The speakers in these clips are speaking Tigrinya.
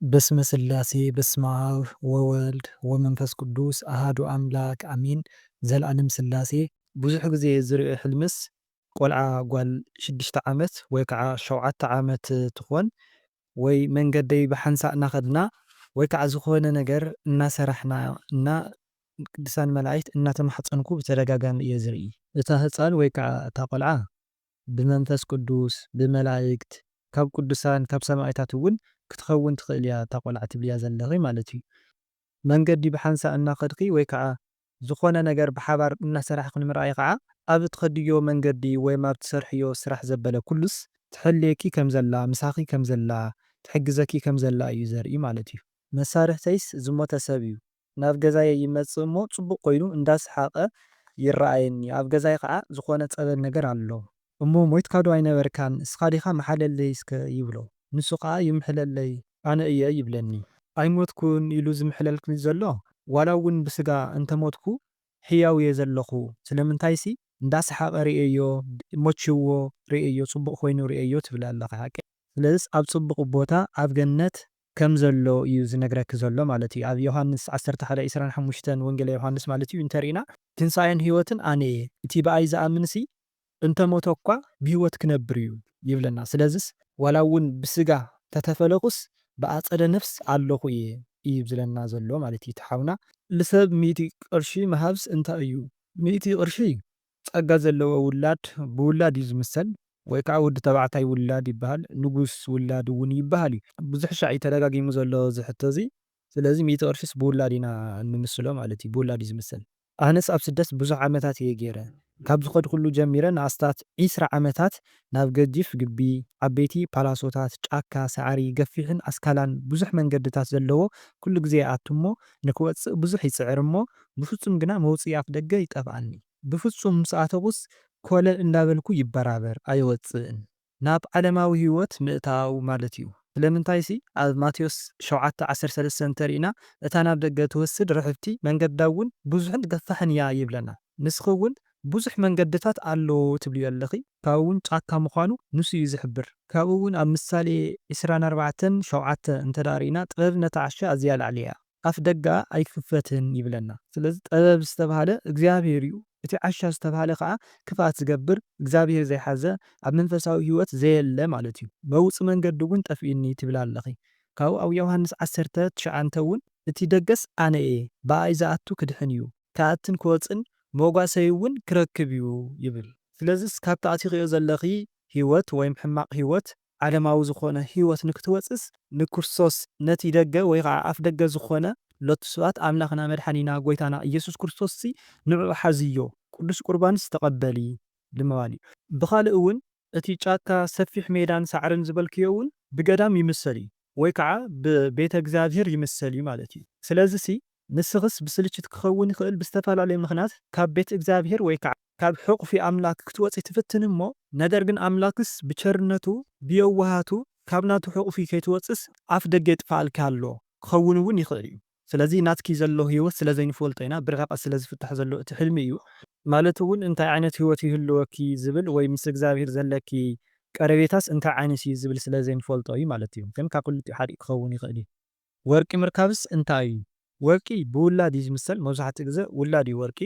በስመ ስላሴ በስመ አብ ወወልድ ወመንፈስ ቅዱስ አሃዱ አምላክ አሜን። ዘልዓለም ስላሴ። ብዙሕ ግዜ ዝርኢ ሕልምስ ቆልዓ ጓል ሽዱሽተ ዓመት ወይ ከዓ ሸውዓተ ዓመት ትኾን ወይ መንገደይ ብሓንሳእ እናኸድና ወይ ከዓ ዝኾነ ነገር እናሰራሕና እና ቅዱሳን መላእክት እናተማሕፀንኩ ብተደጋጋሚ እየ ዝርኢ። እታ ህፃን ወይ ከዓ እታ ቆልዓ ብመንፈስ ቅዱስ፣ ብመላእክት፣ ካብ ቅዱሳን፣ ካብ ሰማዕታት እውን ክትኸውን ትኽእል እያ እታ ቆልዓ ትብልያ ዘለኺ ማለት እዩ። መንገዲ ብሓንሳእ እናኸድኪ ወይ ከዓ ዝኾነ ነገር ብሓባር እናሰራሕኺ ንምርኣይ ከዓ ኣብ እትኸድዮ መንገዲ ወይም ኣብ ትሰርሕዮ ስራሕ ዘበለ ኩሉስ ትሕልየኪ ከም ዘላ፣ ምሳኺ ከም ዘላ፣ ትሕግዘኪ ከም ዘላ እዩ ዘርኢ ማለት እዩ። መሳርሕተይስ ዝሞተ ሰብ እዩ። ናብ ገዛየ ይመጽእ እሞ ጽቡቕ ኮይኑ እንዳሰሓቐ ይረኣየኒ። ኣብ ገዛይ ኸኣ ዝኾነ ጸበል ነገር ኣሎ። እሞ ሞይትካ ዶ ኣይነበርካን? እስኻ ዲኻ መሓለለይ እስከ ይብሎ። ንሱ ኸኣ ይምሕለለይ፣ ኣነ እየ ይብለኒ። ኣይሞትኩን ኢሉ ዝምሕለልኒ ዘሎ፣ ዋላ እውን ብስጋ እንተሞትኩ ሕያው እየ ዘለኹ። ስለምንታይሲ እንዳሰሓቐ ርእየዮ፣ ሞችዎ ርእየዮ፣ ጽቡቕ ኮይኑ ርእየዮ ትብል ኣለኻ ሓቂ። ስለዚስ ኣብ ጽቡቕ ቦታ ኣብ ገነት ከም ዘሎ እዩ ዝነግረኪ ዘሎ ማለት እዩ። ኣብ ዮሃንስ ዓሰርተ ሓደ ዕስራን ሓሙሽተን ወንጌለ ዮሃንስ ማለት እዩ እንተሪእና፣ ትንሳኤን ህይወትን ኣነ እየ። እቲ ብኣይ ዝኣምንሲ እንተ ሞተ እኳ ብህይወት ክነብር እዩ ይብለና። ስለዚስ ዋላ እውን ብስጋ ተተፈለኹስ ብኣጸደ ነፍስ ኣለኹ እየ እዩ ዝብለና ዘሎ ማለት እዩ። እቲ ሓውና ልሰብ ሚእቲ ቅርሺ ምሃብስ እንታይ እዩ? ሚእቲ ቅርሺ ጸጋ ዘለዎ ውላድ ብውላድ እዩ ዝምሰል፣ ወይ ከዓ ወዲ ተባዕታይ ውላድ ይበሃል፣ ንጉስ ውላድ እውን ይበሃል እዩ። ብዙሕ ሻዕ እዩ ተደጋጊሙ ዘሎ እዚ ሕቶ እዚ። ስለዚ ሚእቲ ቅርሽስ ብውላድ ኢና እንምስሎ ማለት እዩ፣ ብውላድ እዩ ዝምሰል። ኣነስ ኣብ ስደት ብዙሕ ዓመታት እየ ገይረ። ካብ ዝኸድኩሉ ጀሚረ ንኣስታት ዒስራ ዓመታት ናብ ገዚፍ ግቢ፣ ዓበይቲ ፓላሶታት፣ ጫካ፣ ሳዕሪ፣ ገፊሕን ኣስካላን ብዙሕ መንገድታት ዘለዎ ኩሉ ግዜ ይኣቱ እሞ ንክወጽእ ብዙሕ ይጽዕር እሞ ብፍጹም ግና መውጽኢ ኣፍ ደገ ይጠፍኣኒ። ብፍጹም ምስ ኣተኹስ ኮለል እንዳበልኩ ይበራበር፣ ኣይወጽእን። ናብ ዓለማዊ ህይወት ምእታው ማለት እዩ። ስለምንታይሲ ኣብ ማቴዎስ ሸውዓተ ዓሰርተ ሰለስተ እንተሪእና እታ ናብ ደገ ትወስድ ርሕብቲ መንገዳ እውን ብዙሕን ገፋሕን እያ ይብለና። ንስኺ እውን ብዙሕ መንገድታት ኣሎ ትብልዮ ኣለኺ። ካብኡ እውን ጫካ ምዃኑ ንሱ እዩ ዝሕብር። ካብኡ እውን ኣብ ምሳሌ ዕስራን ኣርባዕተን ሸውዓተ እንተ ደኣ ርኢና ጥበብ ነታ ዓሻ ኣዝያ ላዕሊ እያ። ኣፍ ደጋ ኣይክፈትን ይብለና። ስለዚ ጥበብ ዝተባህለ እግዚኣብሔር እዩ። እቲ ዓሻ ዝተባህለ ከዓ ክፍኣት ዝገብር እግዚኣብሔር ዘይሓዘ ኣብ መንፈሳዊ ህይወት ዘየለ ማለት እዩ። መውፂ መንገዲ እውን ጠፊእኒ ትብል ኣለኺ። ካብኡ ኣብ ዮሃንስ ዓሰርተ ትሽዓተ እውን እቲ ደገስ ኣነ እየ፣ ብኣይ ዝኣቱ ክድሕን እዩ፣ ክኣትን ክወፅን መጓሰይ እውን ክረክብ እዩ ይብል። ስለዚስ ካብቲ ኣቲኽዮ ዘለኺ ህይወት ወይም ሕማቕ ህይወት ዓለማዊ ዝኾነ ህይወት ንክትወፅስ ንክርስቶስ ነቲ ደገ ወይ ከዓ ኣፍ ደገ ዝኾነ ሎቱ ስብሐት ኣምላኽና መድሓኒና ጎይታና ኢየሱስ ክርስቶስ ሲ ንዕኡ ሓዝዮ፣ ቅዱስ ቁርባንስ ተቐበሊ ንምባል እዩ። ብኻልእ እውን እቲ ጫካ ሰፊሕ ሜዳን ሳዕርን ዝበልክዮ እውን ብገዳም ይምሰል እዩ ወይ ከዓ ብቤተ እግዚኣብሔር ይምሰል እዩ ማለት እዩ። ስለዚ ሲ ንስኽስ ብስልችት ክኸውን ይኽእል ብዝተፈላለየ ምኽንያት ካብ ቤት እግዚኣብሔር ወይ ከዓ ካብ ሕቑፊ ኣምላክ ክትወፂ ትፍትን እሞ ነገር ግን ኣምላክስ ብቸርነቱ ብየዋሃቱ ካብ ናቱ ሕቑፊ ከይትወፅስ ኣፍ ደገ ይጥፋኣልካ ኣሎ ክኸውን እውን ይኽእል እዩ። ስለዚ ናትኪ ዘሎ ህይወት ስለ ዘይንፈልጦ ኢና ብርሕቀት ስለ ዝፍታሕ ዘሎ እቲ ሕልሚ እዩ። ማለት እውን እንታይ ዓይነት ህይወት ይህልወኪ ዝብል ወይ ምስ እግዚኣብሔር ዘለኪ ቀረቤታስ እንታይ ዓይነት እዩ ዝብል ስለ ዘይንፈልጦ እዩ ማለት እዩ። ግን ካብ ክልቲኡ ሓደ ክኸውን ይኽእል እዩ። ወርቂ ምርካብስ እንታይ እዩ? ወርቂ ብውላድ እዩ ዝምሰል። መብዛሕትኡ ግዜ ውላድ እዩ ወርቂ።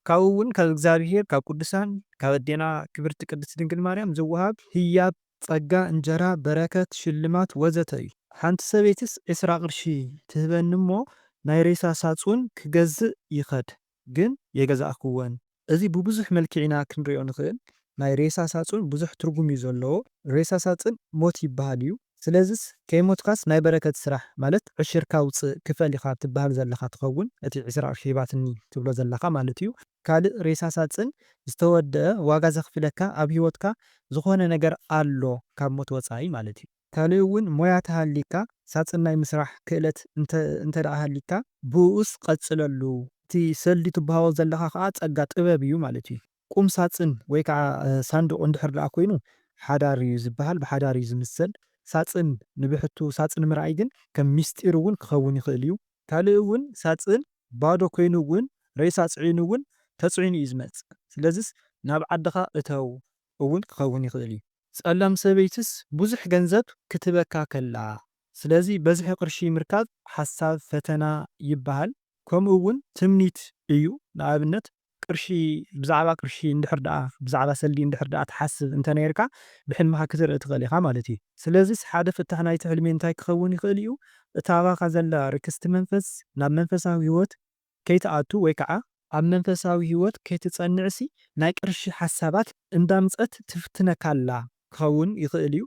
ካብኡ እውን ካብ እግዚኣብሔር፣ ካብ ቅዱሳን፣ ካብ ኣዴና ክብርቲ ቅድስት ድንግል ማርያም ዝወሃብ ህያብ፣ ጸጋ፣ እንጀራ፣ በረከት፣ ሽልማት ወዘተ እዩ። ሓንቲ ሰበይትስ ዕስራ ቅርሺ ትህበኒ እሞ ናይ ሬሳ ሳጹን ክገዝእ ይኸድ፣ ግን የገዛእክወን። እዚ ብብዙሕ መልክዕ ኢና ክንሪኦ ንኽእል። ናይ ሬሳ ሳጹን ብዙሕ ትርጉም እዩ ዘለዎ። ሬሳ ሳጽን ሞት ይበሃል እዩ። ስለዚስ ከይሞትካስ ናይ በረከት ስራሕ ማለት ዕሽርካ ውፅእ ክፈል ኢኻ ትበሃል ዘለኻ ትኸውን፣ እቲ ዕስራ ቅርሺ ሂባትኒ ትብሎ ዘለኻ ማለት እዩ። ካልእ ሬሳ ሳጽን ዝተወደአ ዋጋ ዘኽፍለካ ኣብ ህይወትካ ዝኾነ ነገር ኣሎ ካብ ሞት ወፃኢ ማለት እዩ። ካልእ እውን ሞያ ተሃሊካ ሳፅን ናይ ምስራሕ ክእለት እንተ እንተ ደኣ ሃሊካ ብኡስ ቀፅለሉ። እቲ ሰልዲ ትበሃዎ ዘለኻ ከዓ ፀጋ ጥበብ እዩ ማለት እዩ። ቁም ሳፅን ወይ ከዓ ሳንዱቕ እንድሕር ደኣ ኮይኑ ሓዳር እዩ ዝበሃል፣ ብሓዳር እዩ ዝምሰል። ሳፅን ንብሕቱ ሳፅን ምርኣይ ግን ከም ሚስጢር እውን ክኸውን ይኽእል እዩ። ካልእ እውን ሳፅን ባዶ ኮይኑ እውን ሬሳ ፅዒኑ እውን ተፅዒኑ እዩ ዝመፅእ። ስለዚስ ናብ ዓድኻ እተው እውን ክኸውን ይኽእል እዩ። ጸላም ሰበይትስ ብዙሕ ገንዘብ ክትበካ ከላ ስለዚ በዝሒ ቅርሺ ምርካብ ሓሳብ ፈተና ይበሃል። ከምኡ እውን ትምኒት እዩ። ንኣብነት ቅርሺ፣ ብዛዕባ ቅርሺ እንድሕር ደኣ፣ ብዛዕባ ሰልዲ እንድሕር ደኣ ትሓስብ እንተነይርካ፣ ብሕልምኻ ክትርኢ ትኽእል ኢኻ ማለት እዩ። ስለዚስ ሓደ ፍታሕ ናይቲ ሕልሚ እንታይ ክኸውን ይኽእል እዩ? እታ ኣባኻ ዘላ ርክስቲ መንፈስ ናብ መንፈሳዊ ህይወት ከይትኣቱ ወይ ከዓ ኣብ መንፈሳዊ ህይወት ከይትጸንዕሲ ናይ ቅርሺ ሓሳባት እንዳምጸት ትፍትነካላ ክኸውን ይኽእል እዩ።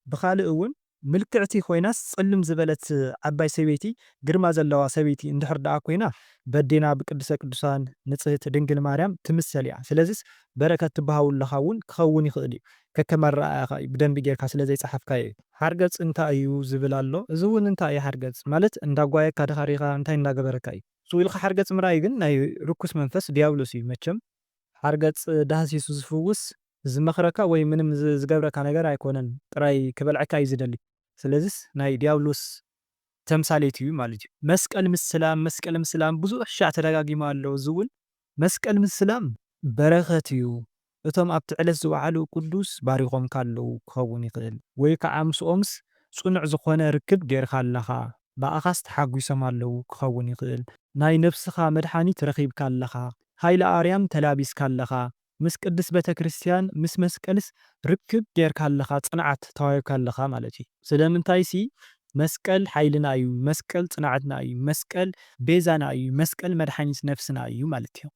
ብኻልእ እውን ምልክዕቲ ኮይናስ ጽልም ዝበለት ዓባይ ሰበይቲ ግርማ ዘለዋ ሰበይቲ እንድሕር ደኣ ኮይና በዴና ብቅድስተ ቅዱሳን ንጽህት ድንግል ማርያም ትምሰል እያ። ስለዚስ በረከት ትበሃውለኻ እውን ክኸውን ይኽእል እዩ። ከከም ኣረኣእያኻ እዩ፣ ብደንቢ ጌርካ ስለ ዘይጸሓፍካዮ እዩ። ሓርገጽ እንታይ እዩ ዝብል ኣሎ። እዚ እውን እንታይ እዩ ሓርገጽ ማለት? እንዳጓየካ ድኻ ሪኻ እንታይ እንዳገበረካ እዩ? ስው ኢልካ ሓርገጽ ምርኣይ ግን ናይ ርኩስ መንፈስ ዲያብሎስ እዩ። መቸም ሓርገጽ ዳህሲሱ ዝፍውስ ዝመኽረካ ወይ ምንም ዝ-፣ ዝገብረካ ነገር ኣይኮነን። ጥራይ ክበልዐካ እዩ ዝደሊ። ስለዚስ ናይ ዲያብሎስ ተምሳሌት እዩ ማለት እዩ። መስቀል ምስላም፣ መስቀል ምስላም ብዙሕ ሻዕ ተደጋጊሙ ኣሎ። እዚ እውን መስቀል ምስላም በረኸት እዩ። እቶም ኣብቲ ዕለት ዝወዓሉ ቅዱስ ባሪኾምካ ኣለዉ ክኸውን ይኽእል። ወይ ከዓ ምስኦምስ ጽኑዕ ዝኾነ ርክብ ጌርካ ኣለኻ። ብኣኻስ ተሓጒሶም ኣለዉ ክኸውን ይኽእል። ናይ ነብስኻ መድሓኒት ረኺብካ ኣለኻ። ሃይለ ኣርያም ተላቢስካ ኣለኻ። ምስ ቅድስት ቤተ ክርስቲያን፣ ምስ መስቀልስ ርክብ ጌርካ ኣለኻ፣ ጽንዓት ተዋሂብካ ኣለኻ ማለት እዩ። ስለምንታይሲ መስቀል ሓይልና እዩ፣ መስቀል ጽንዓትና እዩ፣ መስቀል ቤዛና እዩ፣ መስቀል መድሓኒት ነፍስና እዩ ማለት እዩ።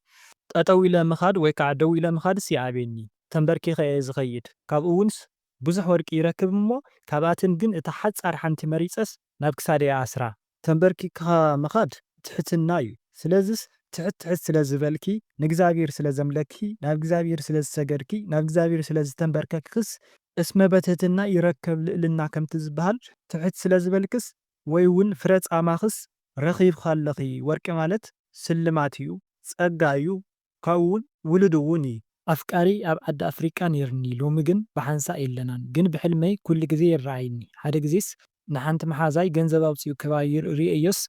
ጠጠው ኢለ ምኻድ ወይ ከዓ ደው ኢለ ምኻድስ ይኣብየኒ፣ ተንበርኪኸ እየ ዝኸይድ። ካብኡ እውንስ ብዙሕ ወርቂ ይረክብ እሞ፣ ካብኣተን ግን እታ ሓጻር ሓንቲ መሪጸስ ናብ ክሳደይ እኣስራ። ተንበርኪኽካ ምኻድ ትሕትና እዩ። ስለዚስ ትሕት ትሕት ስለ ዝበልኪ፣ ንእግዚኣብሔር ስለ ዘምለክኪ፣ ናብ እግዚኣብሔር ስለ ዝሰገድኪ፣ ናብ እግዚኣብሔር ስለ ዝተንበርከክክስ፣ እስመ በትሕትና ይረከብ ልዕልና ከምቲ ዝበሃል፣ ትሕት ስለ ዝበልክስ፣ ወይ እውን ፍረ ጻማኽስ ረኺብካ ኣለኺ። ወርቂ ማለት ስልማት እዩ፣ ጸጋ እዩ፣ ካብኡ እውን ውሉድ እውን እዩ። ኣፍቃሪ ኣብ ዓዲ ኣፍሪቃ ነይርኒ፣ ሎሚ ግን ብሓንሳእ የለናን። ግን ብሕልመይ ኩሉ ግዜ ይረኣይኒ። ሓደ ግዜስ ንሓንቲ መሓዛይ ገንዘብ ኣውጺኡ ክባ ይር-፣ ርእየዮስ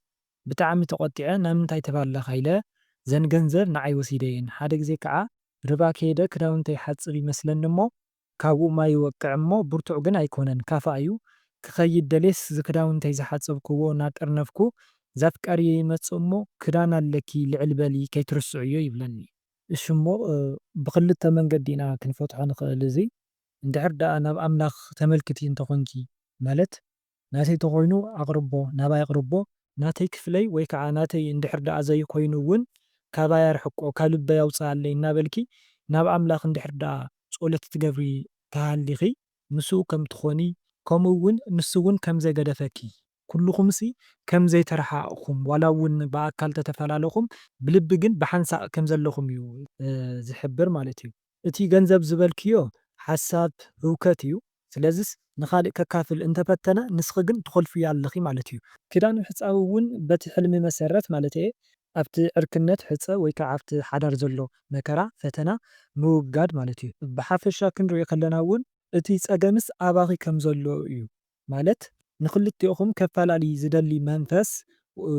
ብጣዕሚ ተቖጢዐ፣ "ናምንታይ ተባለኻ?" ኢለ፣ "ዘን ገንዘብ ንዓይ ወሲደየን። ሓደ ግዜ ከዓ ርባ ከይደ ክዳውንተይ ሓጽብ ይመስለኒ እሞ ካብኡ ማይ ይወቅዕ እሞ ብርቱዕ ግን ኣይኮነን፣ ካፋ እዩ። ክኸይድ ደልየስ እዚ ክዳውንተይ ዝሓጸብክዎ እናጠርነፍኩ፣ 'ዛፍቃሪየ ይመጽእ እሞ ክዳን ኣለኪ ልዕል በሊ ከይትርስዕዮ' ይብለኒ። እሺ እሞ፣ እ፣ ብኽልተ መንገዲ ኢና ክንፈትሖ ንኽእል እዚ። እንድሕር ደኣ ናብ ኣምላኽ ተመልክቲ እንተኾንኪ፣ ማለት ናተይ ተኾይኑ ኣቕርቦ፣ ናባይ ኣቕርቦ፣ ናተይ ክፍለይ ወይ ከዓ ናተይ እንድሕር ደኣ ዘይኮይኑ እውን ካባይ ኣርሕቆ፣ ካብ ልበይ ኣውፅኣለይ እናበልኪ ናብ ኣምላኽ እንድሕር ደኣ ጸሎት ትገብሪ ተሃሊኺ፣ ምስኡ ከም ትኾኒ፣ ከምኡ እውን ንሱ እውን ከም ዘይገደፈኪ፣ ኩልኹምሲ ከም ዘይተረሓቕኹም፣ ዋላ እውን ብኣካል ተተፈላለኹም፣ ብልቢ ግን ብሓንሳእ ከም ዘለኹም እዩ፣ እ፣ ዝሕብር ማለት እዩ። እቲ ገንዘብ ዝበልክዮ ሓሳብ ህውከት እዩ። ስለዚስ ንኻልእ ከካፍል እንተፈተነ፣ ንስኺ ግን ትኾልፍዮ ኣለኺ ማለት እዩ። ክዳን ምሕጻብ እውን በቲ ሕልሚ መሰረት፣ ማለት እየ፣ ኣብቲ ዕርክነት ሕጸ ወይ ከዓ ኣብቲ ሓዳር ዘሎ መከራ፣ ፈተና ምውጋድ ማለት እዩ። ብሓፈሻ ክንሪኦ ከለና እውን እቲ ጸገምስ ኣባኺ ከም ዘሎ እዩ። ማለት ንኽልቲኦኹም ከፈላሊ ዝደሊ መንፈስ፣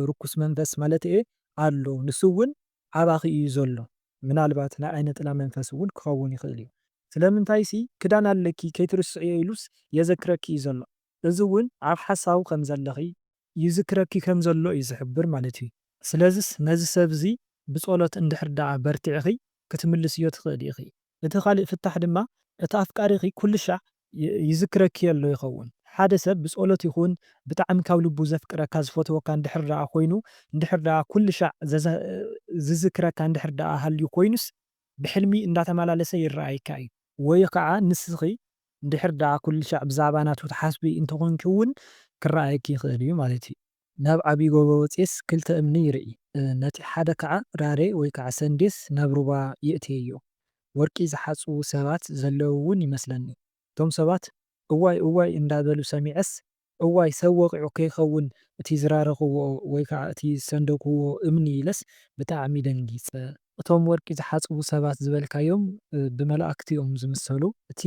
ርኩስ መንፈስ ማለት እየ፣ ኣሎ። ንሱ እውን ኣባኺ እዩ ዘሎ። ምናልባት ናይ ዓይነ ጥላ መንፈስ እውን ክኸውን ይኽእል እዩ። ስለምንታይሲ ክዳን ኣለኪ ከይትርስዕዮ ኢሉስ የዘክረኪ እዩ ዘሎ። እዚ እውን ኣብ ሓሳቡ ከም ዘለኺ ይዝክረኪ ከም ዘሎ እዩ ዝሕብር ማለት እዩ። ስለዚስ ነዚ ሰብ እዚ ብጸሎት እንድሕር ደኣ በርቲዕኺ ክትምልስዮ ትኽእሊ ኢኺ። እቲ ካልእ ፍታሕ ድማ እቲ ኣፍቃሪኺ ኩሉ ሻዕ ይ-፣ ይዝክረኪ ኣሎ ይኸውን። ሓደ ሰብ ብጸሎት ይኹን ብጣዕሚ ካብ ልቡ ዘፍቅረካ ዝፈትወካ እንድሕር ደኣ ኮይኑ፣ እንድሕር ደኣ ኩሉ ሻዕ ዘዘ-፣ ዝዝክረካ እንድሕር ደኣ ሃልዩ ኮይኑስ ብሕልሚ እንዳተመላለሰ ይረኣየካ እዩ። ወይ ከዓ ንስኺ እንድሕር ደኣ ኩሉ ሻዕ ብዛዕባ ናቱ ትሓስቢ እንተኾንኪ እውን ክረኣየኪ ይኽእል እዩ ማለት እዩ። ናብ ዓብዪ ጎቦ ወፂኤስ ክልተ እምኒ ይርኢ። እ፣ ነቲ ሓደ ከዓ ራሬ ወይ ከዓ ሰንዴስ ናብ ሩባ የእትየዮ። ወርቂ ዝሓፅቡ ሰባት ዘለዉ እውን ይመስለኒ። እቶም ሰባት እዋይ እዋይ እንዳበሉ ሰሚዐስ፣ እዋይ ሰብ ወቂዑ ከይኸውን እቲ ዝራረኽዎ ወይ ከዓ እቲ ዝሰንደግዎ እምኒ ኢለስ ብጣዕሚ ደንጊፀ። እቶም ወርቂ ዝሓፅቡ ሰባት ዝበልካዮም፣ እ፣ ብመላእክቲ እዮም ዝምሰሉ። እቲ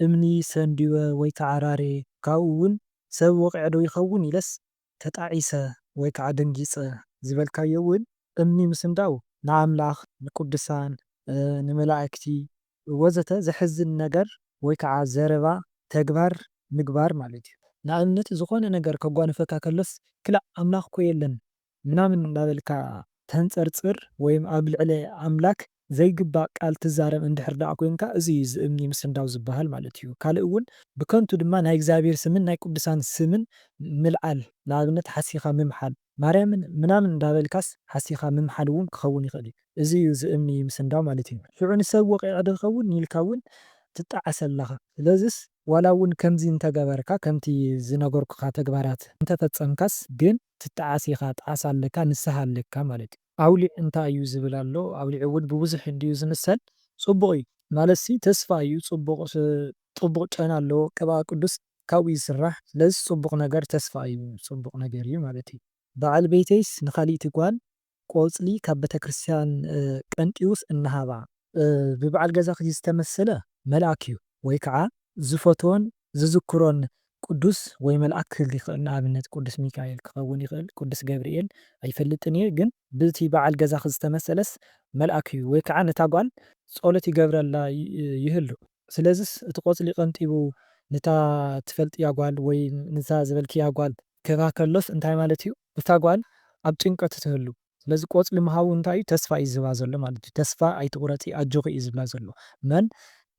እምኒ ሰንዲወ ወይ ከዓ ራሬ ካብኡ እውን ሰብ ወቂዑ ዶ ይኸውን ኢለስ ተጣዒሰ ወይ ከዓ ደንጊፀ ዝበልካዮ እውን እምኒ ምስንዳው ንኣምላኽ፣ ንቅዱሳን፣ እ፣ ንመላእክቲ ወዘተ ዘሕዝን ነገር ወይ ከዓ ዘረባ፣ ተግባር ምግባር ማለት እዩ። ንኣብነት ዝኾነ ነገር ከጓንፈካ ከሎስ ክላእ ኣምላኽ እኮ የለን ምናምን እንዳበልካ ተንጸርጽር ወይም ኣብ ልዕሊ ኣምላክ ዘይግባእ ቃል ትዛረብ እንድሕር ደኣ ኮይንካ፣ እዚ እዩ ዝእምኒ ምስንዳው ዝበሃል ማለት እዩ። ካልእ እውን ብከንቱ ድማ ናይ እግዚኣብሔር ስምን ናይ ቅዱሳን ስምን ምልዓል፣ ንኣብነት ሓሲኻ ምምሓል፣ ማርያምን ምናምን እንዳበልካስ ሓሲኻ ምምሓል እውን ክኸውን ይኽእል እዩ። እዚ እዩ ዝእምኒ ምስንዳው ማለት እዩ። ሽዑ ንሰብ ወቒዐ ዶ ይኸውን ኢልካ እውን ትጠዓስ ኣለኻ። ስለዚስ ዋላ እውን ከምዚ እንተገበርካ፣ ከምቲ ዝነገርኩኻ ተግባራት እንተፈጸምካስ ግን ትጠዓስ ኢኻ፣ ጣዕሳ ኣለካ፣ ንስሃ ኣለካ ማለት እዩ። ኣውሊዕ እንታይ እዩ ዝብል ኣሎ? ኣውሊዕ እውን ብብዙሕ እንድዩ ዝምሰል። ጽቡቕ እዩ ማለትሲ ተስፋ እዩ። ጽቡቕ ስ-፣ ጽቡቕ ጨና ኣለዎ፣ ቅብኣ ቅዱስ ካብኡ ይስራሕ። ስለዚ ጽቡቕ ነገር ተስፋ እዩ፣ ጽቡቕ ነገር እዩ ማለት እዩ። በዓል ቤተይስ ንኻልእቲ ጓል ቆጽሊ ካብ ቤተ ክርስቲያን፣ እ፣ ቀንጢውስ እናሃባ፣ እ፣ ብበዓል ገዛኺ ዝተመሰለ መልኣክ እዩ፣ ወይ ከዓ ዝፈትዎን ዝዝክሮን ቅዱስ ወይ መልኣክ ክህሉ ይኽእል። ንኣብነት ቅዱስ ሚካኤል ክኸውን ይኽእል፣ ቅዱስ ገብርኤል ኣይፈልጥን እየ፣ ግን ብቲ በዓል ገዛኺ ዝተመሰለስ መልኣክ እዩ። ወይ ከዓ ነታ ጓል ጸሎት ይገብረላ ይ-፣ ይህሉ። ስለዚስ እቲ ቆጽሊ ቀንጢቡ ነታ ትፈልጥያ ጓል ወይ ነታ ዝበልክያ ጓል ክህባ ከሎስ እንታይ ማለት እዩ? እታ ጓል ኣብ ጭንቀት ትህሉ። ስለዚ ቆጽሊ ምሃቡ እንታይ እዩ? ተስፋ እዩ ዝህባ ዘሎ ማለት እዩ። ተስፋ ኣይትቑረጺ፣ ኣጆኺ እዩ ዝብላ ዘሎ። መን?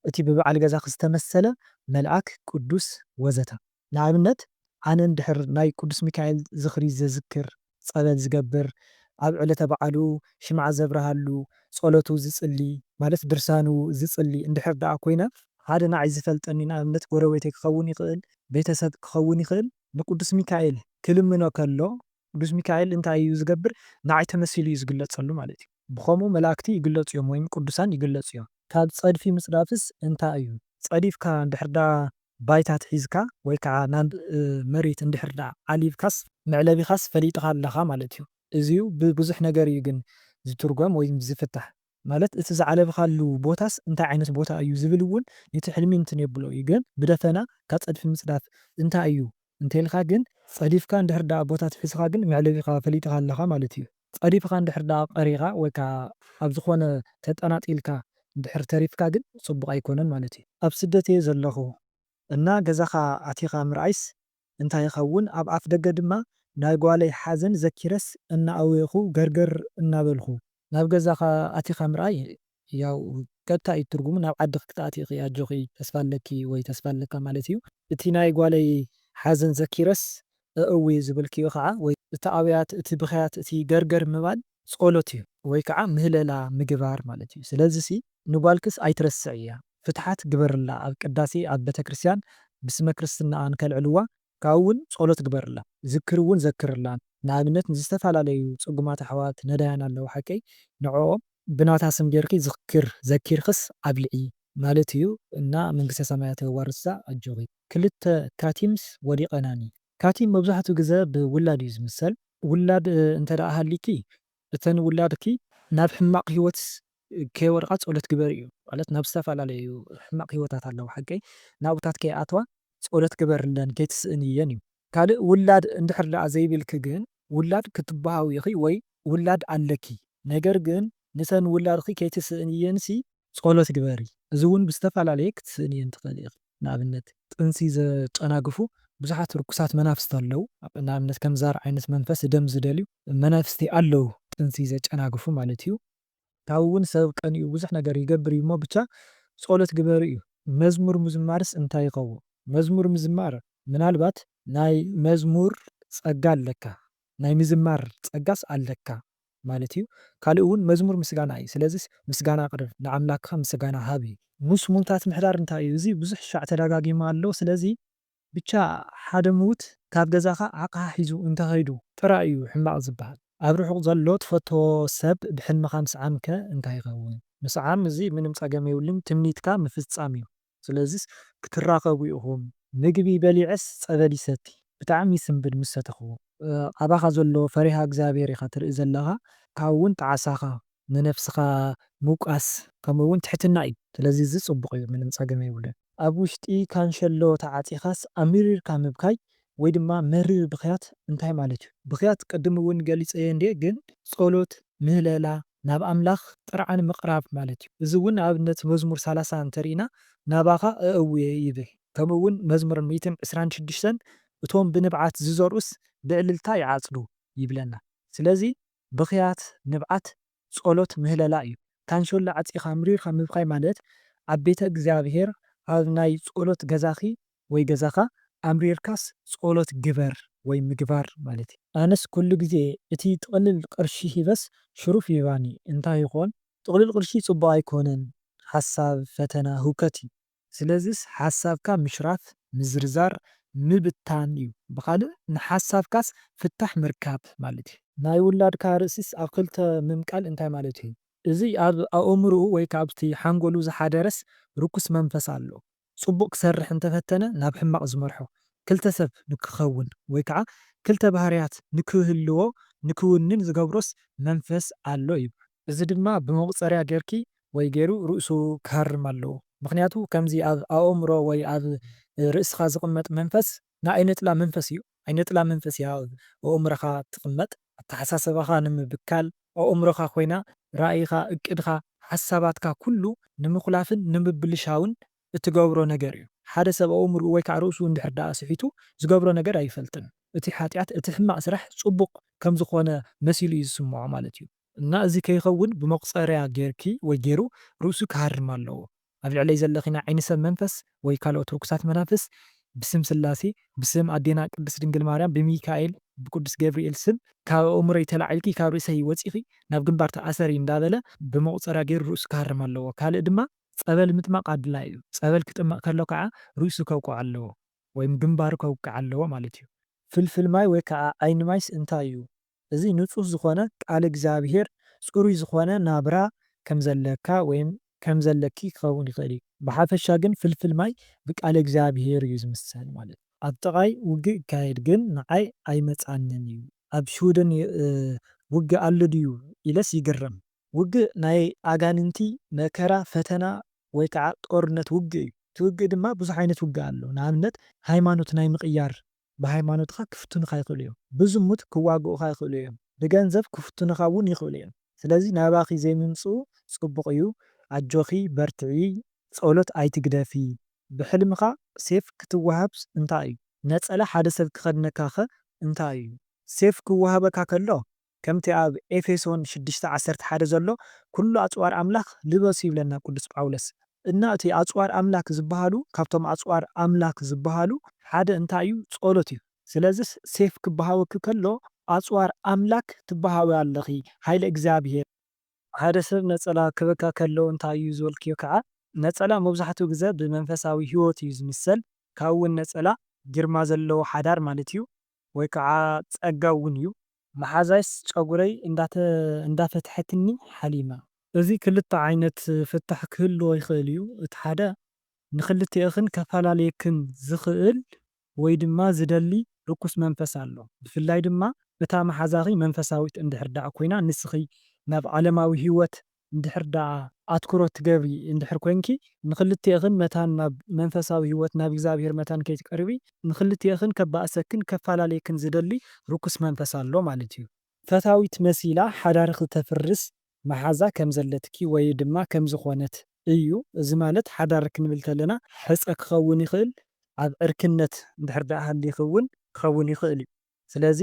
እቲ ብበዓል ገዛኺ ዝተመሰለ መልኣክ፣ ቅዱስ ወዘተ። ንኣብነት ኣነ እንድሕር ናይ ቅዱስ ሚካኤል ዝኽሪ ዘዝክር፣ ጸበል ዝገብር፣ ኣብ ዕለተ በዓሉ ሽምዓ ዘብርሃሉ፣ ጸሎቱ ዝጽሊ፣ ማለት ድርሳኑ ዝጽሊ እንድሕር ደኣ ኮይነ፣ ሓደ ንዓይ ዝፈልጠኒ ንኣብነት ጎረቤተይ ክኸውን ይኽእል፣ ቤተሰብ ክኸውን ይኽእል፣ ንቅዱስ ሚካኤል ክልምኖ ከሎ ቅዱስ ሚካኤል እንታይ እዩ ዝገብር? ንዓይ ተመሲሉ እዩ ዝግለጸሉ ማለት እዩ። ብኸምኡ መላእክቲ ይግለጹ እዮም ወይም ቅዱሳን ይግለጹ እዮም። ካብ ጸድፊ ምጽዳፍስ እንታይ እዩ? ጸዲፍካ እንድሕር ደኣ ባይታ ትሒዝካ ወይ ከዓ ናብ፣ እ፣ መሬት እንድሕር ደኣ ዓሊብካስ መዕለቢኻስ ፈሊጥኻ ኣለኻ ማለት እዩ። እዚዩ ብብዙሕ ነገር እዩ ግን ዝትርጎም ወይም ዝፍታሕ። ማለት እቲ ዝዓለብኻሉ ቦታስ እንታይ ዓይነት ቦታ እዩ ዝብል እውን ነቲ ሕልሚ እንትን የብሎ እዩ። ግን ብደፈና ካብ ጸድፊ ምጽዳፍ እንታይ እዩ እንተልካ ግን ጸዲፍካ እንድሕር ደኣ ቦታ ትሒዝኻ ግን መዕለቢኻ ፈሊጥኻ ኣለኻ ማለት እዩ። ጸዲፍኻ እንድሕር ደኣ ቀሪኻ ወይ ከዓ ኣብ ዝኾነ ተጠናጢልካ እንድሕር ተሪፍካ ግን ጽቡቕ ኣይኮነን ማለት እዩ። ኣብ ስደት እየ ዘለኹ እና ገዛኻ ኣቲኻ ምርኣይስ እንታይ ይኸውን? ኣብ ኣፍ ደገ ድማ ናይ ጓለይ ሓዘን ዘኪረስ እናኣወኹ ገርገር እናበልኹ። ናብ ገዛኻ ኣቲኻ ምርኣይ ያው ቀጥታ እዩ ትርጉሙ፣ ናብ ዓድኺ ክትኣትዪ ኢኺ፣ ኣጆኺ፣ ተስፋ ኣለኪ ወይ ተስፋ ኣለካ ማለት እዩ። እቲ ናይ ጓለይ ሓዘን ዘኪረስ እእዊ ዝብልክዮ ኸዓ ወይ እቲ ኣውያት፣ እቲ ብኽያት፣ እቲ ገርገር ምባል ጸሎት እዩ ወይ ከዓ ምህለላ ምግባር ማለት እዩ። ስለዚሲ ንጓልክስ ኣይትረስዕያ፣ ፍትሓት ግበርላ፣ ኣብ ቅዳሴ ኣብ ቤተክርስትያን ብስመ ክርስትናኣ ንከልዕልዋ ካብኡ እውን ጸሎት ግበርላ፣ ዝክር እውን ዘክርላ። ንኣብነት ንዝተፈላለዩ ጽጉማት ኣሕዋት ነዳያን ኣለዉ ሓቀይ፣ ንዕኦም ብናታ ስም ጌርኪ ዝክር ዘኪርክስ ኣብልዒ ማለት እዩ እና መንግስተ ሰማያት የዋርስዳ ኣጆኺ። ክልተ ካቲምስ ወዲቐናኒ። ካቲም መብዛሕትኡ ግዘ ብውላድ እዩ ዝምሰል። ውላድ፣ እ፣ እንተ ደኣ ሃሊኪ እተን ውላድኪ ናብ ሕማቕ ህይወት ከይወድቓ ጸሎት ግበሪ እዩ። ማለት ናብ ዝተፈላለዩ ሕማቕ ህይወታት ኣለዉ ሓቀይ ናብኡታት ከይኣትዋ ጸሎት ግበርለን ከይትስእንየን እዩ። ካልእ ውላድ እንድሕር ደኣ ዘይብልኪ ግን ውላድ ክትበሃዊ ኢኺ ወይ ውላድ ኣለኪ። ነገር ግን ንተን ውላድኺ ከይትስእንየንሲ ጸሎት ግበሪ። እዚ እውን ብዝተፈላለየ ክትስእንየን ትኽእሊ ኢኺ። ንኣብነት ጥንሲ ዘጨናግፉ ብዙሓት ርኩሳት መናፍስቲ ኣለዉ። ንኣብነት ከም ዛር ዓይነት መንፈስ ደም ዝደልዩ መናፍስቲ ኣለዉ፣ ጥንሲ ዘጨናግፉ ማለት እዩ። ካብኡ እውን ሰብ ቀኒኡ ብዙሕ ነገር ይገብር እዩ እሞ ብቻ ጸሎት ግበሩ እዩ። መዝሙር ምዝማርስ እንታይ ይኸውን? መዝሙር ምዝማር ምናልባት ናይ መዝሙር ጸጋ ኣለካ፣ ናይ ምዝማር ጸጋስ ኣለካ ማለት እዩ። ካልእ እውን መዝሙር ምስጋና እዩ። ስለዚስ ምስጋና ኣቕርብ፣ ንኣምላክኻ ምስጋና ሃብ እዩ። ምስ ምዉታት ምሕዳር እንታይ እዩ? እዚ ብዙሕ ሻዕ ተደጋጊሙ ኣሎ። ስለዚ ብቻ ሓደ ምዉት ካብ ገዛኻ ዓቕሓ ሒዙ እንተኸይዱ ጥራይ እዩ ሕማቕ ዝበሃል። ኣብ ርሑቕ ዘሎ ትፈትዎ ሰብ ብሕልምኻ ምስዓምከ እንታይ ይኸውን? ምስዓም እዚ ምንም ጸገም የብሉን፣ ትምኒትካ ምፍጻም እዩ። ስለዚስ ክትራኸቡ ኢኹም። ምግቢ በሊዐስ ጸበል ይሰቲ። ብጣዕሚ ይስንብድ ምስ ሰተኽዎ። እ፣ ኣባኻ ዘሎ ፈሪሃ እግዚኣብሔር ኢኻ ትርኢ ዘለኻ። ካብኡ እውን ጣዕሳኻ፣ ንነፍስኻ ምውቃስ፣ ከምኡ እውን ትሕትና እዩ። ስለዚ እዚ ጽቡቕ እዩ፣ ምንም ጸገም የብሉን። ኣብ ውሽጢ ካንሸሎ ተዓጺኻስ ኣሚሪርካ ምብካይ ወይ ድማ መሪር ብኽያት እንታይ ማለት እዩ? ብኽያት ቅድም እውን ገሊጸዮ እንድየ፣ ግን ጸሎት፣ ምህለላ፣ ናብ ኣምላኽ ጥርዓን ምቕራብ ማለት እዩ። እዚ እውን ንኣብነት መዝሙር ሰላሳ እንተሪእና ናባኻ እእውየ ይብል። ከምኡ እውን መዝሙር ሚእትን ዕስራን ሽዱሽተን እቶም ብንብዓት ዝዘርኡስ ብዕልልታ ይዓጽዱ ይብለና። ስለዚ ብኽያት ንብዓት ጸሎት ምህለላ እዩ። ካንሸሎ ዓጺኻ ኣምሪርካ ምብኻይ ማለት ኣብ ቤተ እግዚኣብሔር ኣብ ናይ ጸሎት ገዛኺ ወይ ገዛኻ ኣምሪርካስ ጸሎት ግበር ወይ ምግባር ማለት እዩ። ኣነስ ኩሉ ግዜ እቲ ጥቕልል ቅርሺ ሂበስ ሽሩፍ ይህባኒ እንታይ ይኾን? ጥቕልል ቅርሺ ጽቡቕ ኣይኮነን። ሓሳብ፣ ፈተና፣ ህውከት እዩ። ስለዚስ ሓሳብካ ምሽራፍ፣ ምዝርዛር፣ ምብታን እዩ። ብኻልእ ንሓሳብካስ ፍታሕ ምርካብ ማለት እዩ። ናይ ውላድካ ርእሲስ ኣብ ክልተ ምምቃል እንታይ ማለት እዩ? እዚ ኣብ ኣእምርኡ ወይ ከኣ ኣብቲ ሓንጎሉ ዝሓደረስ ርኩስ መንፈስ ኣሎ። ጽቡቕ ክሰርሕ እንተፈተነ ናብ ሕማቕ ዝመርሖ፣ ክልተ ሰብ ንክኸውን ወይ ከኣ ክልተ ባህርያት ንክህልዎ ንክውንን ዝገብሮስ መንፈስ ኣሎ ይብሉ። እዚ ድማ ብመቑጸርያ ጌርኪ ወይ ጌሩ ርእሱ ክሃርም ኣለዎ። ምኽንያቱ ከምዚ ኣብ ኣእምሮ ወይ ኣብ ርእስኻ ዝቕመጥ መንፈስ ንኣይነጥላ መንፈስ እዩ። ኣይነጥላ መንፈስ እያ ኣብ ኣእምሮኻ ትቕመጥ። ኣተሓሳሰባኻ ንምብካል ኣእምሮኻ ኮይና ራእይኻ፣ እቅድኻ፣ ሓሳባትካ ኩሉ ንምኹላፍን ንምብልሻውን እትገብሮ ነገር እዩ። ሓደ ሰብ ኣእምርኡ ወይ ከዓ ርእሱ እንድሕር ደኣ ስሒቱ ዝገብሮ ነገር ኣይፈልጥን። እቲ ሓጢኣት፣ እቲ ሕማቕ ስራሕ ጽቡቕ ከም ዝኾነ መሲሉ እዩ ዝስምዖ ማለት እዩ። እና እዚ ከይኸውን ብመቑጸርያ ጌርኪ ወይ ጌሩ ርእሱ ክሃርም ኣለዎ። ኣብ ልዕለይ ዘለኺ ናይ ዓይኒ ሰብ መንፈስ ወይ ካልኦት ርኩሳት መናፍስ ብስም ስላሴ፣ ብስም ኣዴና ቅድስት ድንግል ማርያም፣ ብሚካኤል፣ ብቅዱስ ገብርኤል ስም ካብ ኣእምሮይ ተላዒልኪ ካብ ርእሰይ ወጺኺ ናብ ግንባር ተኣሰሪ እንዳበለ ብመቑጸርያ ጌሩ ርእሱ ክሃርም ኣለዎ። ካልእ ድማ ጸበል ምጥማቕ ኣድላይ እዩ። ጸበል ክጥመቕ ከሎ ከዓ ርእሱ ከውቅዖ ኣለዎ ወይም ግንባሩ ከውቅዕ ኣለዎ ማለት እዩ። ፍልፍል ማይ ወይ ከዓ ዓይኒ ማይስ እንታይ እዩ? እዚ ንጹህ ዝኾነ ቃል እግዚኣብሔር፣ ጽሩይ ዝኾነ ናብራ ከም ዘለካ ወይም ከም ዘለኪ ክኸውን ይኽእል እዩ። ብሓፈሻ ግን ፍልፍል ማይ ብቃል እግዚኣብሔር እዩ ዝምሰል ማለት እዩ። ኣብ ጥቓይ ውግእ ይካየድ ግን ንዓይ ኣይመጻንን እዩ። ኣብ ሽውደን የ-፣ እ፣ ውግእ ኣሎ ድዩ ኢለስ ይግረም። ውግእ ናይ ኣጋንንቲ፣ መከራ፣ ፈተና ወይ ከዓ ጦርነት ውግእ እዩ። እቲ ውግእ ድማ ብዙሕ ዓይነት ውግእ ኣሎ። ንኣብነት ሃይማኖት ናይ ምቕያር፣ ብሃይማኖትኻ ክፍትኑኻ ይኽእሉ እዮም። ብዝሙት ክዋግኡኻ ይኽእሉ እዮም። ብገንዘብ ክፍትኑኻ እውን ይኽእሉ እዮም። ስለዚ ናባኺ ዘይምምፅኡ ፅቡቕ እዩ። ኣጆኺ፣ በርትዒ፣ ፀሎት ኣይትግደፊ። ብሕልምኻ ሴፍ ክትወሃብ እንታይ እዩ? ነፀላ ሓደ ሰብ ክኸድነካኸ እንታይ እዩ? ሴፍ ክወሃበካ ከሎ ከምቲ ኣብ ኤፌሶን ሽዱሽተ ዓሰርተ ሓደ ዘሎ ኩሉ ኣፅዋር ኣምላኽ ልበሱ ይብለና ቅዱስ ጳውሎስ። እና እቲ ኣፅዋር ኣምላክ ዝበሃሉ፣ ካብቶም ኣፅዋር ኣምላክ ዝበሃሉ ሓደ እንታይ እዩ? ጸሎት እዩ። ስለዚስ ሴፍ ክበሃወኪ ከሎ ኣፅዋር ኣምላክ ትበሃዊ ኣለኺ፣ ሓይለ እግዚኣብሔር። ሓደ ሰብ ነጸላ ክበካ ከሎ እንታይ እዩ ዝበልክዮ ከዓ፣ ነጸላ መብዛሕትኡ ግዘ ብመንፈሳዊ ህይወት እዩ ዝምሰል። ካብኡ እውን ነጸላ ግርማ ዘለዎ ሓዳር ማለት እዩ፣ ወይ ከዓ ጸጋ እውን እዩ። መሓዛይስ ጨጉረይ እንዳተ-፣ እንዳፈትሐትኒ ሓሊማ። እዚ ክልተ ዓይነት ፍታሕ ክህልዎ ይኽእል እዩ። እቲ ሓደ ንኽልቲኤኽን ከፈላለየክን ዝኽእል ወይ ድማ ዝደሊ ርኩስ መንፈስ ኣሎ። ብፍላይ ድማ እታ መሓዛኺ መንፈሳዊት እንድሕር ደኣ ኮይና፣ ንስኺ ናብ ዓለማዊ ህይወት እንድሕር ደኣ ኣትኩሮት ትገብሪ እንድሕር ኮንኪ፣ ንኽልቲኤኽን መታን ናብ መንፈሳዊ ህይወት፣ ናብ እግዚኣብሔር መታን ከይትቀርቢ፣ ንኽልቲኤኽን ከባእሰክን ከፈላለየክን ዝደሊ ርኩስ መንፈስ ኣሎ ማለት እዩ። ፈታዊት መሲላ ሓዳርኺ ተፍርስ መሓዛ ከም ዘለትኪ ወይ ድማ ከም ዝኾነት እዩ። እዚ ማለት ሓዳር ክንብል ከለና ሕጸ ክኸውን ይኽእል፣ ኣብ ዕርክነት እንድሕር ደኣ ሃሊኺ እውን ክኸውን ይኽእል እዩ። ስለዚ፣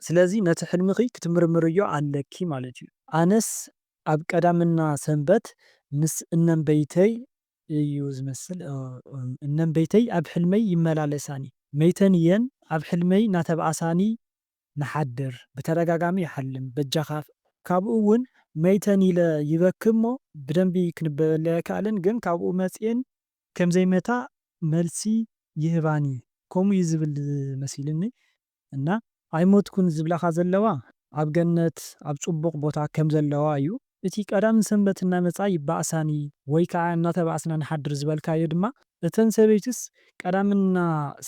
ስለዚ ነቲ ሕልምኺ ክትምርምርዮ ኣለኪ ማለት እዩ። ኣነስ ኣብ ቀዳምና ሰንበት ምስ እነንበይተይ እዩ ዝመስል፣ እ፣ እነንበይተይ ኣብ ሕልመይ ይመላለሳኒ። መይተን እየን ኣብ ሕልመይ እናተባእሳኒ ንሓድር። ብተደጋጋሚ ይሓልም፣ በጃኻ። ካብኡ እውን መይተን ኢለ ይበኪ እሞ ብደንቢ ክንበበለይ ኣይከኣልን፣ ግን ካብኡ መጽየን ከም ዘይመታ መልሲ ይህባኒ። ከምኡ እዩ ዝብል መሲልኒ። እና ኣይሞትኩን ዝብላኻ ዘለዋ ኣብ ገነት ኣብ ጽቡቕ ቦታ ከም ዘለዋ እዩ። እቲ ቀዳምን ሰንበት እናመጻ ይባእሳኒ ወይ ከዓ እናተባእስና ንሓድር ዝበልካዮ ድማ፣ እተን ሰበይትስ ቀዳምና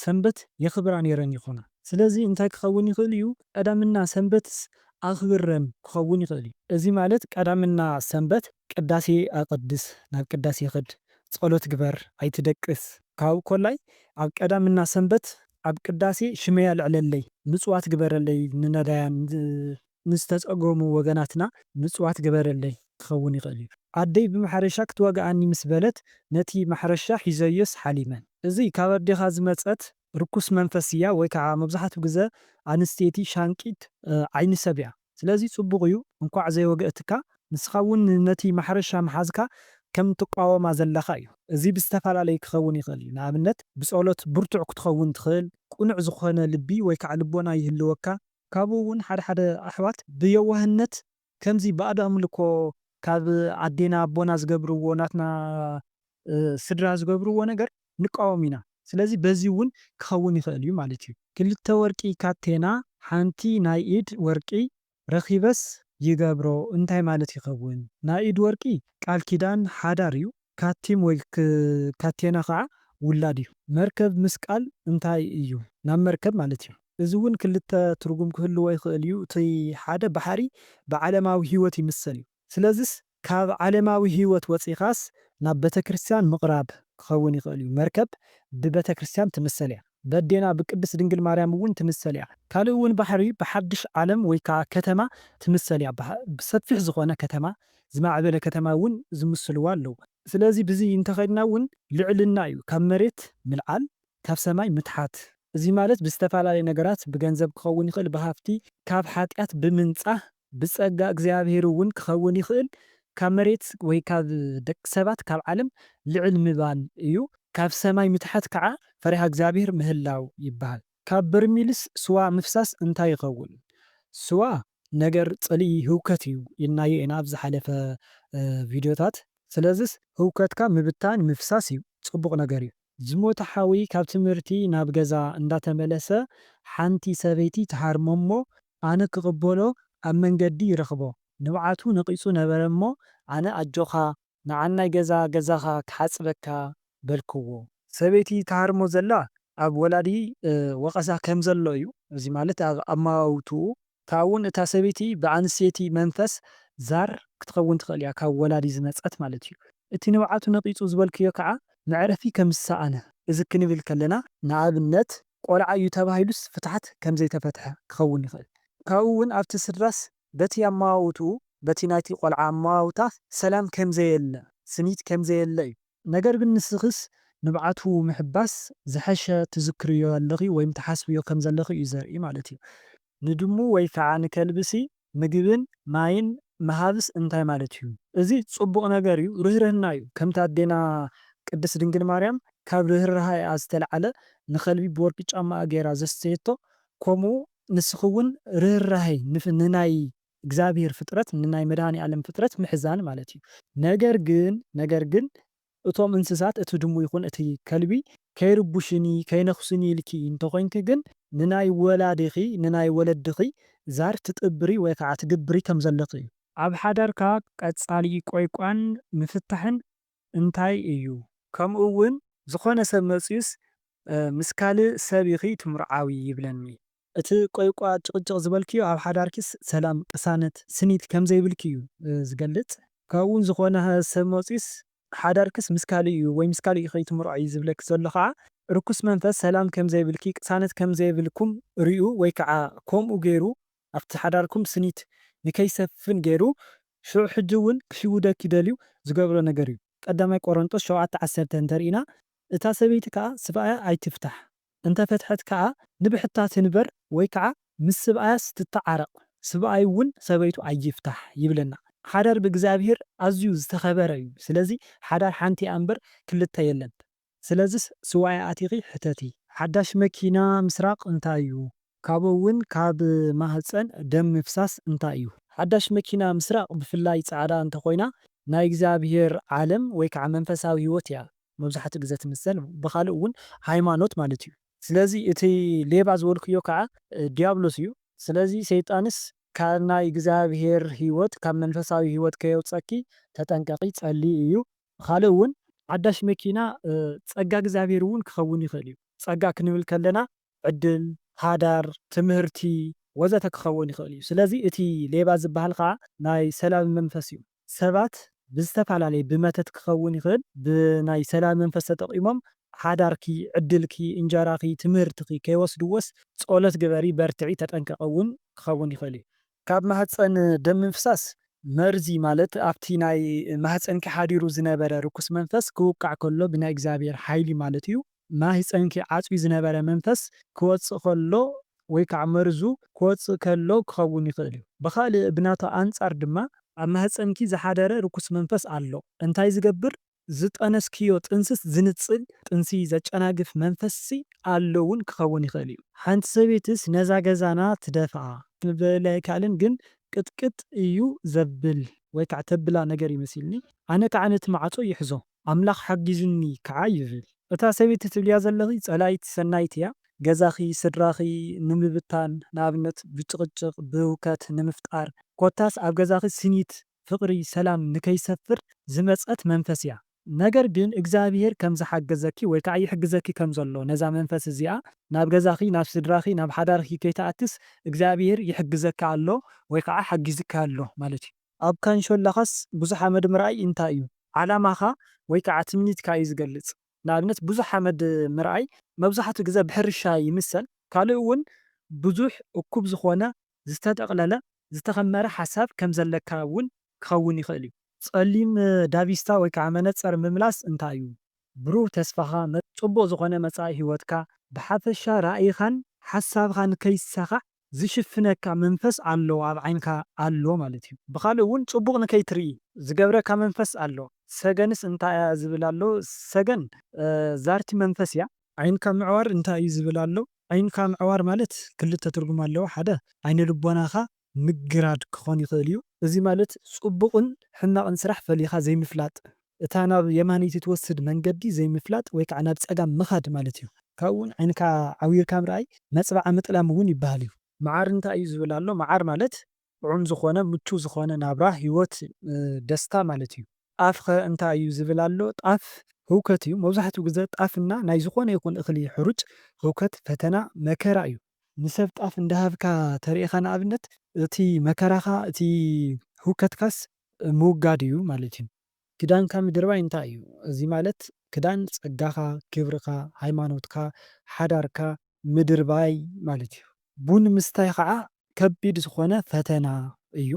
ሰንበት የኽብራ ነይረን ይኾና። ስለዚ እንታይ ክኸውን ይኽእል እዩ? ቀዳምና ሰንበትስ ኣኽብረን ክኸውን ይኽእል እዩ። እዚ ማለት ቀዳምና ሰንበት ቅዳሴ ኣቐድስ፣ ናብ ቅዳሴ ኽድ፣ ጸሎት ግበር፣ ኣይትደቅስ። ካብኡ ኮላይ ኣብ ቀዳምና ሰንበት ኣብ ቅዳሴ ሽመይ ኣልዕለለይ፣ ምጽዋት ግበረለይ፣ ንነዳያን፣ ን-፣ ንዝተጸገሙ ወገናትና ምጽዋት ግበረለይ ክኸውን ይኽእል እዩ። ኣደይ ብማሕረሻ ክትወግኣኒ ምስ በለት ነቲ ማሕረሻ ሒዘዮስ ሓሊመን። እዚ ካብ ኣዴኻ ዝመጸት ርኩስ መንፈስ እያ፣ ወይ ከዓ መብዛሕትኡ ግዘ ኣንስተይቲ ሻንቂት ዓይኒ ሰብ እያ። ስለዚ ፅቡቕ እዩ፣ እንኳዕ ዘይወገእትካ፣ ንስኻ እውን ነቲ ማሕረሻ ምሓዝካ ከም ትቃወማ ዘለኻ እዩ። እዚ ብዝተፈላለዩ ክኸውን ይኽእል እዩ። ንኣብነት ብፀሎት ብርቱዕ ክትኸውን ትኽእል፣ ቅኑዕ ዝኾነ ልቢ ወይ ከዓ ልቦና ይህልወካ። ካብኡ እውን ሓደ ሓደ ኣሕዋት ብየዋህነት ከምዚ ባእዶ ኣምልኮ ካብ ኣዴና ኣቦና ዝገብርዎ ናትና ስድራ ዝገብርዎ ነገር ንቃወም ኢና። ስለዚ በዚ እውን ክኸውን ይኽእል እዩ ማለት እዩ። ክልተ ወርቂ ካቴና ሓንቲ ናይ ኢድ ወርቂ ረኺበስ ይገብሮ እንታይ ማለት ይኸውን? ናይ ኢድ ወርቂ ቃል ኪዳን ሓዳር እዩ። ካቲም ወይ ካቴና ከዓ ውላድ እዩ። መርከብ ምስ ቃል እንታይ እዩ? ናብ መርከብ ማለት እዩ። እዚ እውን ክልተ ትርጉም ክህልዎ ይኽእል እዩ። እቲ ሓደ ባሕሪ ብዓለማዊ ህይወት ይምሰል እዩ። ስለዚስ ካብ ዓለማዊ ህይወት ወፂኻስ ናብ ቤተ ክርስቲያን ምቕራብ ክኸውን ይኽእል እዩ። መርከብ ብቤተ ክርስቲያን ትምሰል እያ። በዴና ብቅድስት ድንግል ማርያም እውን ትምሰል እያ። ካልእ እውን ባሕሪ ብሓድሽ ዓለም ወይ ከዓ ከተማ ትምሰል እያ። ብሰፊሕ ዝኾነ ከተማ፣ ዝማዕበለ ከተማ እውን ዝምስልዋ ኣለዉ። ስለዚ ብዚ እንተኸድና እውን ልዕልና እዩ፣ ካብ መሬት ምልዓል፣ ካብ ሰማይ ምትሓት። እዚ ማለት ብዝተፈላለዩ ነገራት፣ ብገንዘብ ክኸውን ይኽእል፣ ብሃፍቲ፣ ካብ ሓጢኣት ብምንጻህ፣ ብጸጋ እግዚኣብሔር እውን ክኸውን ይኽእል፣ ካብ መሬት ወይ ካብ ደቂ ሰባት፣ ካብ ዓለም ልዕል ምባል እዩ። ካብ ሰማይ ምትሓት ከዓ ፈሪሃ እግዚኣብሔር ምህላው ይበሃል። ካብ በርሚልስ ስዋ ምፍሳስ እንታይ ይኸውን? ስዋ ነገር ጽልኢ ህውከት እዩ ኢልናዮ ኢና ኣብ ዝሓለፈ ቪድዮታት። ስለዚስ ህውከትካ ምብታን ምፍሳስ እዩ፣ ጽቡቕ ነገር እዩ። ዝሞተ ሓወይ ካብ ትምህርቲ ናብ ገዛ እንዳተመለሰ ሓንቲ ሰበይቲ ትሃርሞ እሞ ኣነ ክቕበሎ ኣብ መንገዲ ይረኽቦ። ንብዓቱ ነቒጹ ነበረ እሞ ኣነ ኣጆኻ ንዓናይ ገዛ ገዛኻ ክሓጽበካ በልክዎ። ሰበይቲ ትሃርሞ ዘላ ኣብ ወላዲ ወቐሳ ከም ዘሎ እዩ። እዚ ማለት ኣብ ኣማውትኡ ካብኡውን እታ ሰበይቲ ብኣንስተይቲ መንፈስ ዛር ክትኸውን ትኽእል እያ፣ ካብ ወላዲ ዝመጸት ማለት እዩ። እቲ ንብዓቱ ነቒጹ ዝበልክዮ ከዓ መዕረፊ ከም ዝሰኣነ። እዚ ክንብል ከለና ንኣብነት ቆልዓ እዩ ተባሂሉስ ፍትሓት ከም ዘይተፈትሐ ክኸውን ይኽእል። ካብኡ እውን ኣብቲ ስድራስ በቲ ኣመዋውትኡ በቲ ናይቲ ቆልዓ ኣመዋውታ ሰላም ከም ዘየለ፣ ስኒት ከም ዘየለ እዩ። ነገር ግን ንስኽስ ንብዓቱ ምሕባስ ዝሐሸ ትዝክርዮ ኣለኺ ወይም ትሓስብዮ ከም ዘለኺ እዩ ዘርኢ ማለት እዩ። ንድሙ ወይ ከዓ ንከልብሲ ምግብን ማይን ምሃብስ እንታይ ማለት እዩ? እዚ ጽቡቕ ነገር እዩ፣ ርህርህና እዩ። ከምቲ ኣዴና ቅድስት ድንግል ማርያም ካብ ርህራሄኣ ዝተልዓለ ንኸልቢ ብወርቂ ጫማኣ ገይራ ዘስተየቶ፣ ከምኡ ንስኺ እውን ርህራሄ ንናይ እግዚኣብሔር ፍጥረት፣ ንናይ መድኃኔ ዓለም ፍጥረት ምሕዛን ማለት እዩ። ነገር ግን ነገር ግን እቶም እንስሳት፣ እቲ ድሙ ይኹን እቲ ከልቢ ከይርቡሽኒ ከይነኽሱኒ ኢልኪ እንተኾይንኪ ግን ንናይ ወላዲኺ ንናይ ወለድኺ ዛር ትጥብሪ ወይ ከዓ ትግብሪ ከም ዘለኺ እዩ። ኣብ ሓዳርካ ቀጻሊ ቆይቋን ምፍታሕን እንታይ እዩ? ከምኡ እውን ዝኾነ ሰብ መጺኡስ ምስ ካልእ ሰብ ኢኺ ትምርዓዊ ይብለኒ። እቲ ቆይቋ ጭቕጭቕ ዝበልክዮ ኣብ ሓዳርኪስ ሰላም፣ ቅሳነት፣ ስኒት ከም ዘይብልኪ እዩ ዝገልጽ። ካብኡ እውን ዝኾነ ሰብ መጺኡስ ሓዳርክስ ምስ ካልእ እዩ ወይ ምስ ካልእ ኢኺ ትምርዓዊ ዝብለኪ ዘሎ ከዓ ርኩስ መንፈስ ሰላም ከም ዘይብልኪ፣ ቅሳነት ከም ዘይብልኩም ርእዩ ወይ ከዓ ከምኡ ገይሩ ኣብቲ ሓዳርኩም ስኒት ንከይሰፍን ገይሩ ሽዑ ሕጂ እውን ክሽውደኪ ደልዩ ዝገብሮ ነገር እዩ። ቀዳማይ ቆሮንጦስ ሸውዓተ ዓሰርተ እንተርኢና እታ ሰበይቲ ከዓ ስብኣያ ኣይትፍታሕ፣ እንተፈትሐት ከዓ ንብሕታ ትንበር ወይ ከዓ ምስ ስብኣያስ ትተዓረቕ፣ ስብኣይ እውን ሰበይቱ ኣይፍታሕ ይብለና። ሓዳር ብእግዚኣብሔር ኣዝዩ ዝተኸበረ እዩ። ስለዚ ሓዳር ሓንቲ እያ እምበር ክልተ የለን። ስለዚስ ስዋያ ኣቲኺ ሕተቲ። ሓዳሽ መኪና ምስራቕ እንታይ እዩ? ካብኡ እውን ካብ ማህፀን ደም ምፍሳስ እንታይ እዩ? ሓዳሽ መኪና ምስራቕ ብፍላይ ፃዕዳ እንተኾይና ናይ እግዚኣብሔር ዓለም ወይ ከዓ መንፈሳዊ ህይወት እያ መብዛሕትኡ ግዘ ትምሰል፣ ብኻልእ እውን ሃይማኖት ማለት እዩ። ስለዚ እቲ ሌባ ዝበልክዮ ከዓ ዲያብሎስ እዩ። ስለዚ ሰይጣንስ ካብ ናይ እግዚኣብሔር ህይወት ካብ መንፈሳዊ ህይወት ከየውፀኪ ተጠንቀቂ፣ ፀሊ እዩ። ካልእ እውን ሓዳሽ መኪና ጸጋ እግዚኣብሔር እውን ክኸውን ይኽእል እዩ። ጸጋ ክንብል ከለና ዕድል፣ ሃዳር፣ ትምህርቲ ወዘተ ክኸውን ይኽእል እዩ። ስለዚ እቲ ሌባ ዝበሃል ከዓ ናይ ሰላቢ መንፈስ እዩ። ሰባት ብዝተፈላለየ ብመተት ክኸውን ይኽእል ብናይ ሰላቢ መንፈስ ተጠቒሞም ሓዳርኪ፣ ዕድልኪ፣ እንጀራኺ፣ ትምህርትኺ ከይወስድዎስ ጸሎት ግበሪ፣ በርትዒ፣ ተጠንቀቒ እውን ክኸውን ይኽእል እዩ። ካብ ማህፀን ደም ምፍሳስ መርዚ ማለት ኣብቲ ናይ ማህፀንኪ ሓዲሩ ዝነበረ ርኩስ መንፈስ ክውቃዕ ከሎ ብናይ እግዚኣብሔር ሓይሊ ማለት እዩ። ማህፀንኪ ዓፅዩ ዝነበረ መንፈስ ክወፅእ ከሎ ወይ ከዓ መርዙ ክወፅእ ከሎ ክኸውን ይኽእል እዩ። ብኻልእ ብናቱ ኣንፃር ድማ ኣብ ማህፀንኪ ዝሓደረ ርኩስ መንፈስ ኣሎ። እንታይ ዝገብር? ዝጠነስክዮ ጥንስስ ዝንፅል ጥንሲ ዘጨናግፍ መንፈስሲ ኣሎ እውን ክኸውን ይኽእል እዩ። ሓንቲ ሰበይትስ ነዛ ገዛና ትደፍኣ ምበለ ኣይከኣልን ግን ቅጥቅጥ እዩ ዘብል ወይ ከዓ ተብላ ነገር ይመሲልኒ። ኣነ ከዓ ነቲ ማዕጾ ይሕዞ ኣምላኽ ሓጊዙኒ ከዓ ይብል። እታ ሰበይቲ ትብልያ ዘለኺ ጸላኢት ሰናይት እያ። ገዛኺ ስድራኺ ንምብታን ንኣብነት ብጭቕጭቕ ብህውከት ንምፍጣር ኮታስ ኣብ ገዛኺ ስኒት ፍቕሪ ሰላም ንከይሰፍር ዝመጸት መንፈስ እያ። ነገር ግን እግዚኣብሄር ከም ዝሓገዘኪ ወይ ከዓ ይሕግዘኪ ከም ዘሎ ነዛ መንፈስ እዚኣ ናብ ገዛኺ ናብ ስድራኺ ናብ ሓዳርኪ ከይትኣትስ እግዚኣብሄር ይሕግዘካ ኣሎ ወይ ከዓ ሓጊዝካ ኣሎ ማለት እዩ። ኣብ ካንሾላኻስ ብዙሕ ሓመድ ምርኣይ እንታይ እዩ? ዓላማኻ ወይ ከዓ ትምኒትካ እዩ ዝገልጽ። ንኣብነት ብዙሕ ሓመድ ምርኣይ መብዛሕትኡ ግዜ ብሕርሻ ይምሰል። ካልእ እውን ብዙሕ እኩብ ዝኾነ ዝተጠቕለለ ዝተኸመረ ሓሳብ ከም ዘለካ እውን ክኸውን ይኽእል እዩ። ጸሊም ዳቪስታ ወይ ከዓ መነጸር ምምላስ እንታይ እዩ? ብሩህ ተስፋኻ፣ መ- ጽቡቕ ዝኾነ መጻኢ ህይወትካ፣ ብሓፈሻ ራእይኻን ሓሳብኻን ከይሳኻዕ ዝሽፍነካ መንፈስ ኣሎ ኣብ ዓይንካ ኣሎ ማለት እዩ። ብኻልእ እውን ጽቡቕ ንከይትርኢ ዝገብረካ መንፈስ ኣሎ። ሰገንስ እንታይ እያ ዝብል ኣሎ? ሰገን እ፣ ዛርቲ መንፈስ እያ። ዓይንካ ምዕዋር እንታይ እዩ ዝብል ኣሎ? ዓይንካ ምዕዋር ማለት ክልተ ትርጉም ኣለዎ። ሓደ ዓይነ ልቦናኻ ምግራድ ክኾን ይኽእል እዩ። እዚ ማለት ጽቡቕን ሕማቕን ስራሕ ፈሊኻ ዘይምፍላጥ፣ እታ ናብ የማነይቲ ትወስድ መንገዲ ዘይምፍላጥ ወይ ከዓ ናብ ጸጋም ምኻድ ማለት እዩ። ካብኡ እውን ዓይንካ ዓዊርካ ምርኣይ መጽብዓ ምጥላም እውን ይበሃል እዩ። መዓር እንታይ እዩ ዝብል ኣሎ? መዓር ማለት ጥዑም ዝኾነ ምቹ ዝኾነ ናብራ ህይወት እ፣ ደስታ ማለት እዩ። ጣፍኸ እንታይ እዩ ዝብል ኣሎ? ጣፍ ህውከት እዩ። መብዛሕትኡ ግዜ ጣፍና ናይ ዝኾነ ይኹን እኽሊ ሕሩጭ ህውከት ፈተና መከራ እዩ። ንሰብ ጣፍ እንዳሃብካ ተሪኢኻ ንኣብነት እቲ መከራኻ እቲ ህውከትካስ ምውጋድ እዩ ማለት እዩ። ክዳንካ ምድርባይ እንታይ እዩ? እዚ ማለት ክዳን ጸጋኻ፣ ክብርኻ፣ ሃይማኖትካ፣ ሓዳርካ ምድርባይ ማለት እዩ። ቡን ምስታይ ከዓ ከቢድ ዝኾነ ፈተና እዩ።